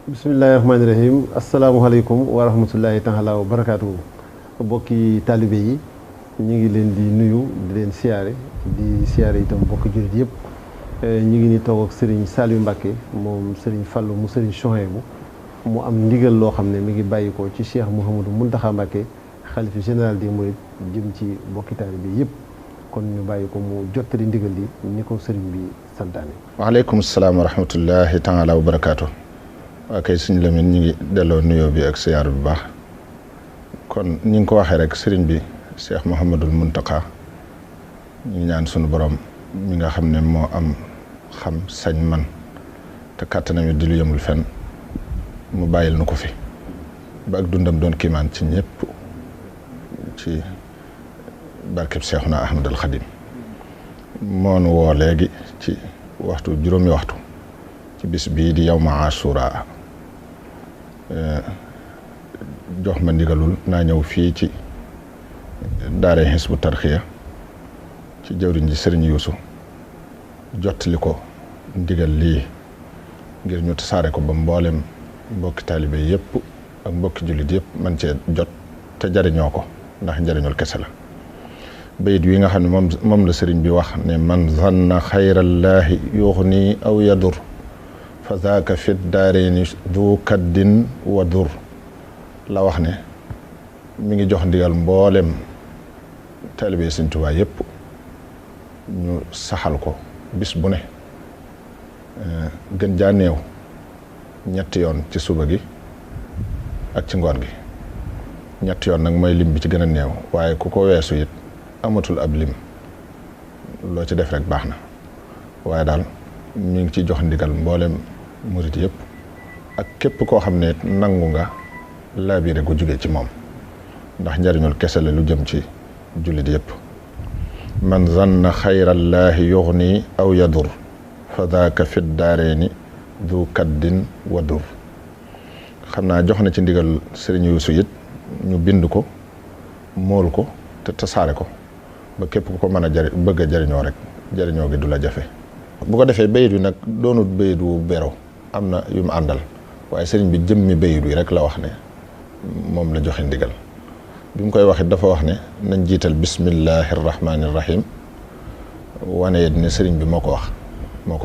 bismillahi rahmaani rahim asalaamaaleykum wa rahmatullahi taala wa barakaatu. Bokki taalibe yi ñu ngi leen di nuyu di leen siyaare itam bokki jullit yëpp. ñu ngi ni toog ak Serigne Saliou Mbacké moom Serigne Fallou mu Serigne Chouhaïbou mu am ndigal loo xam ne mi ngi bàyyi ko ci Cheikh Mouhamadou Mountakha Mbacké xalifa général des mourides jëm ci bokki taalibe yëpp. kon ñu bàyyi ko mu jottali ndigal li ni ko Serigne bi santaane. waaleykum salaam wa rahmatullahi taala wa barakaatu. waa kay suñu Lamine ñu ngi delloo nuyoo bi ak siyaar bu baax kon ñi ngi ko waxee rek sëriñ bi Cheikh Mouhamadul Mountakha ñu ngi ñaan suñu borom mi nga xam ne moo am xam sañ man te kàttanam di lu yemul fenn mu bàyyil nu ko fi ba ak dundam doon kiimaan ci ñëpp ci barkeb Seexuna Ahmadul Xadim moo nu woo léegi ci juróomi waxtu ci bis bii di yawma Ashura jox ma ndigalul naa ñëw fii ci daare Hizbut Tarqiyyah ci jawriñ ji Sëriñ Yuusu jottali ko ndigal lii ngir ñu tasaare ko ba mboolem mbokki taalibe yëpp ak mbokki jullit yëpp man cee jot te jariñoo ko ndax njariñul kese la. bayit wi nga xam ne moom la sëriñ bi wax ne man zanna xayrallaahi yuxni aw yadur fa zaaka fit daareeni du kaddin wa dur la wax ne mi ngi jox ndigal mboolem taalibe Sëriñ Tuubaa yëpp ñu saxal ko bis bu ne gën jaa néew ñetti yoon ci suba gi ak ci ngoon gi ñetti yoon nag mooy lim bi ci gën a néew waaye ku ko weesu it amatul ab lim loo ci def rek baax na waaye daal mi ngi ci jox ndigal mboolem murit yëpp ak képp koo xam ne nangu nga laabire gu jóge ci moom ndax njariñul kese la lu jëm ci jullit yëpp man zanna xayrallaahi yuxni aw yadur fa daaka fit daareeni du kaddin wa dur xam naa jox na ci ndigal Sëriñ Yuusu it ñu bind ko mool ko te tasaare ko ba képp ku ko mën a bëgg a jariñoo rek jariñoo gi du la jafe bu ko defee bayit wi nag doonut bayit wu bero am na yu mu àndal waaye sëriñ bi jëmmi bayit wi rek la wax ne moom la joxe ndigal bi mu koy wax it dafa wax ne nañ jiital bismillahi rahmaani rahim wane it ne sëriñ bi moo ko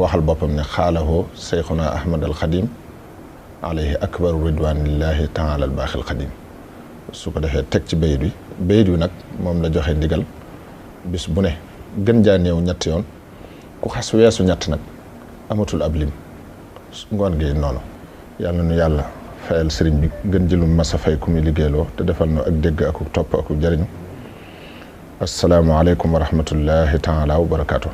waxal boppam ne xaalahoo seyxuna ahmad al xadim alayhi akbaru ridwanillahi taala al baaxil xadim su ko defee teg ci bayit wi nag moom la joxe ndigal bis bu ne gën jaa néew ñett yoon ku xas weesu ñett nag amatul ab lim ngoon gi noonu yàlla nu yàlla fayal sëriñ bi gën jëlum masa fay ku muy liggéeyloo te defal nu ak dégg ak topp ak jariñu assalaamu aleykum wa rahmatullahi taala wa barakaatu.